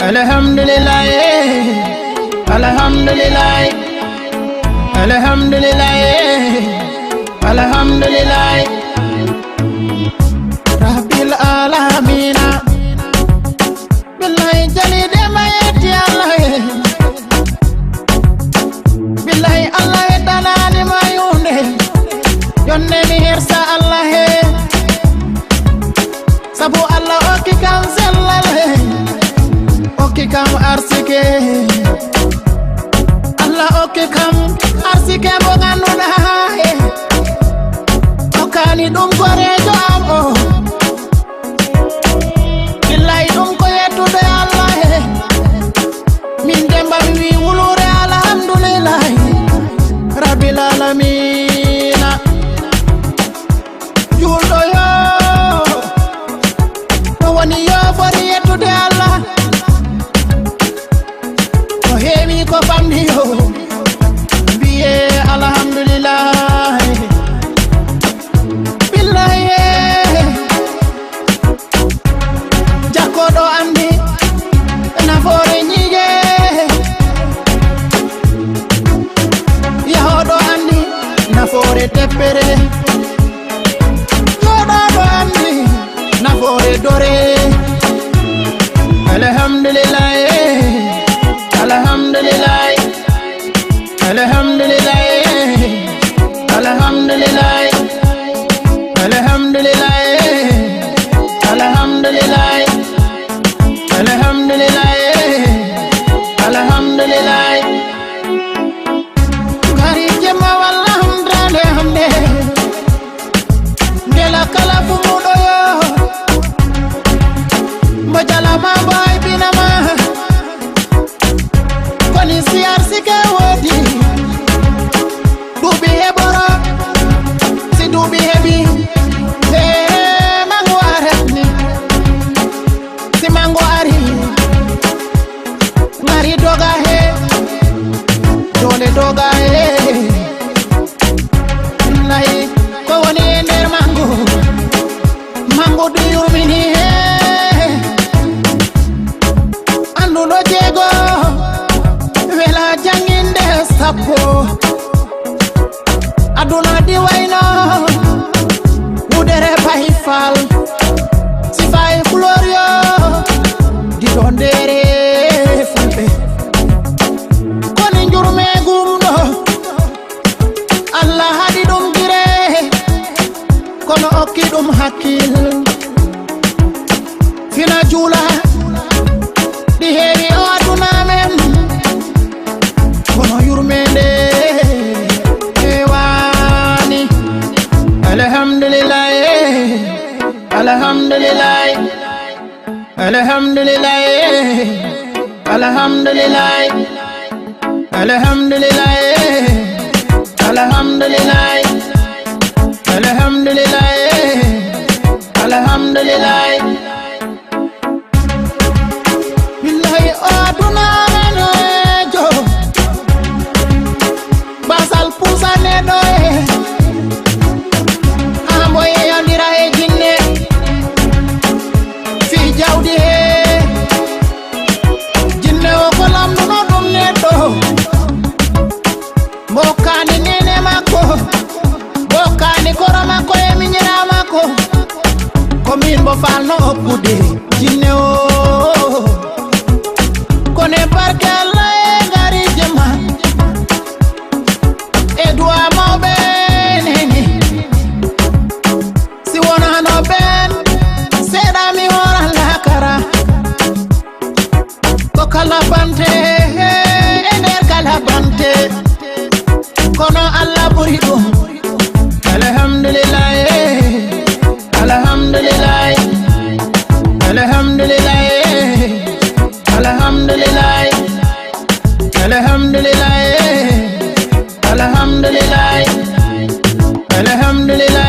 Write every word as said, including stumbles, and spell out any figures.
Alhamdulillah, eh. Alhamdulillah. Alhamdulillah, eh. Alhamdulillah. Rabbil alamina. Billahi, jali de ma yetti Allah, eh. Billahi, Allah e dalali ma yunde. Yonde mi hersa Allah, eh. Sabu Allah okki kam sellal, eh. Okki kam arsike. Allah okki kam arsike mo ganduɗa, eh. Okkani ɗum gorejo am o. Billahi, ɗum ko yettude Allah, eh. Min Demba mi wi wulure, alhamdulillahi rabbil alamina. Julɗo yo, ɗo woni yo fori yettude Allah. Ko heewi ko famɗi yo, mbiye alhamdulillahi. Billahi, eh. Jakkoɗo andi nafoore ñiiƴe, yahoɗo andi nafoore teppere, jooɗoɗo andi nafoore dore. Alhamdulillah, eh. Alhamdulillah. Alhamdulillah, alhamdulillah, alhamdulillah, alhamdulillah, alhamdulillah, alhamdulillah. Ngari jemma walla humdande hande. Ndela kala fumuɗo yo. Mbo jalama mbo haybinama. Koni si arsike woodi, duuɓi heɓoro, si duuɓi heɓi, he mangu aretni. Si mangu ari, ngari doga he, dole doga he. Nayi, ko woni e nder mangu? Mangu du yurmini he. Anduɗo jeego, wela janginde sappo. Aduna di wayno, wudere pay fal. Sifay Florio, di ɗo ndere fulɓe. Koni njurme gumɗo, Allah haɗi ɗum gire, kono okki ɗum hakkil. Fina juula, ɗi heewi o aduna men, kono yurmende heewani. Alhamdulillah, eh. Alhamdulillah. Alhamdulillah, alhamdulillah, alhamdulillah, alhamdulillah, alhamdulillah, alhamdulillah. Billahi, o aduna men o ejo. Basal pusa neɗɗo e. Haa mbo yeyondira e jinne. Fii jawdi he. Jinne o ko lamɗuno ɗum neɗɗo. Mbo hokkaani neene makko. Mbo hokkaani koro makko e miñira makko. Ko min mbo falno hokkude jinne o. Kono e barke Allah e ngariije ma. E du'a mawɓe neni. Si wonano ɓen, seeɗa mi horan lakara. Ko kala bante, e nder kala bante. Kono Allah ɓuri ɗum. Alhamdulillah, alhamdulillah, alhamdulillah, alhamdulillah, alhamdulillah, alhamdulillah, alhamdulillah.